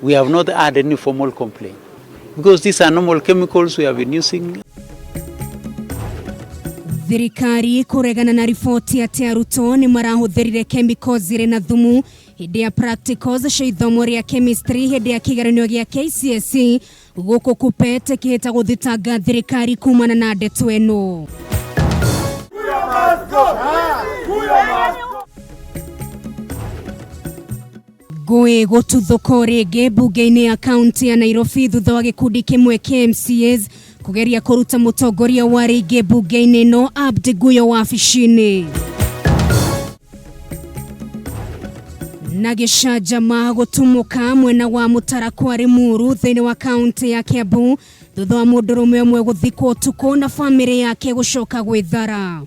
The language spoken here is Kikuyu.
We have not had any formal complaint because these are normal chemicals we have been using. Thirikari kũregana na riboti atĩ arutwo nĩ marahũthĩrire chemicals irĩ na thumu hĩndĩ ya practicals cia ithomo rĩa chemistry hĩndĩ ya kĩgeranio gĩa KCSE gũkũ KUPPET ĩkĩhĩta gũthitanga thirikari kumana na ndeto ĩno. Ngũĩ gũtuthũka o rĩngĩ mbunge-inĩ ya kaunti ya Nairobi thutha wa gĩkundi kĩmwe kĩa MCAs kũgeria kũruta mũtongoria wa rĩngĩ mbunge-inĩ ĩno Abdi Guyo wabici-inĩ. Na gĩcanjama gũtumũka mwena wa Mũtarakwa Limuru thĩinĩ wa kaunti ya Kiambu thutha wa mũndũrũme ũmwe gũthikwo ũtukũ na bamĩrĩ yake gũcoka gwĩthara.